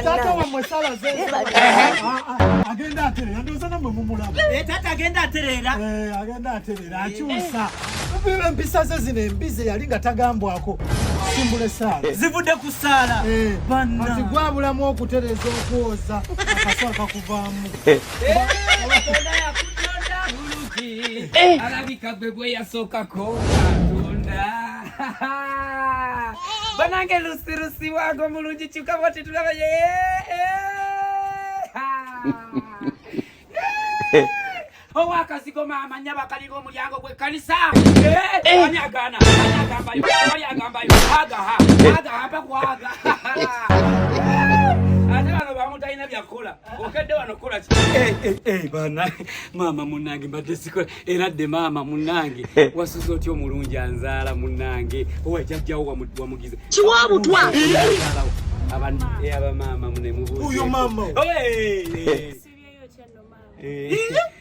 Taata wammwe sala ze agenda atereera, ndowooza nammwe mumulaba. Taata agenda atereera. Agenda atereera, akyusa empisa ze zino embi ze yali nga tagambwako. Simbula essaala. Zivudde ku ssaala. Kati gwabulamu okutereeza okwoza akaso akakuvaamu. Alabika gwe gwe yasookako Katonda. Banange, lusirusi wange omulungi, kyuka bwati tulaba ye. Owakazigo maama nyaba kalinga omulyango gw'ekkanisa. Ani agaana? Ani agambayo? Ani agambayo? Agaha agaha mpa kwaga. Ate bano bamu talina byakukola, okedde wano kukola ki? Bana maama munange, mbadde sikola era dde. Maama munange, wasuze otya omulungi anzaala? Munange, owa jjajjawo wamugize. Kiwabutwa. Abamaama mune mubuuze. Uyo maama.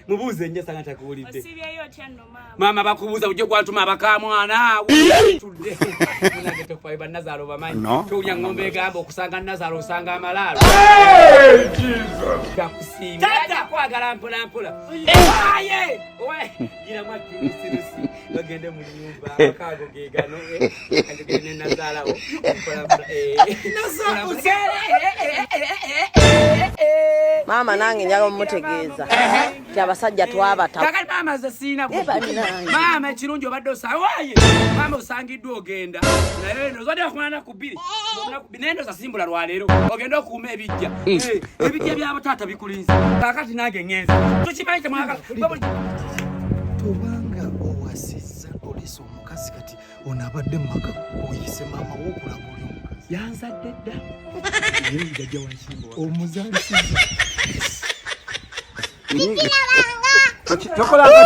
Mubuuze nnyo sanga takuwulidde. Osibyeyo otya nno, maama? Maama bakubuuza bujjo gwantuma abakamwana tudde. Munange tofayo, bannazaalo bamanyi towulya ngombe egamba okusanga nazaalo osanga amalaalo. Gakusiima kwagala mpola mpola. Aye gira mwattu lusirusi bagende mu nyumba, akaago gegano kanjogere ne nazaalawo mpola mpola. Maama nange njagala omutegeeza nti abasajja twabata. Kakati maama ze siina. Eh, bannange. Maama ekirungi obadde osawaye, maama osangiddwa ogenda naye nozadde wakumala naku 2 naye ndoza simbula lwaleero ogenda okuuma ebijja. Ebijja byabo taata bikulinze. Kakati nange ŋŋenze, tukimanyi temwagala. Tobanga owasizza olesa omukazi, kati ono abadde mu maka oyise maama wo okulaga oli omukazi. Yanzadde dda naye jjajja wankimbo. Omuzalisiza. Tokolanga.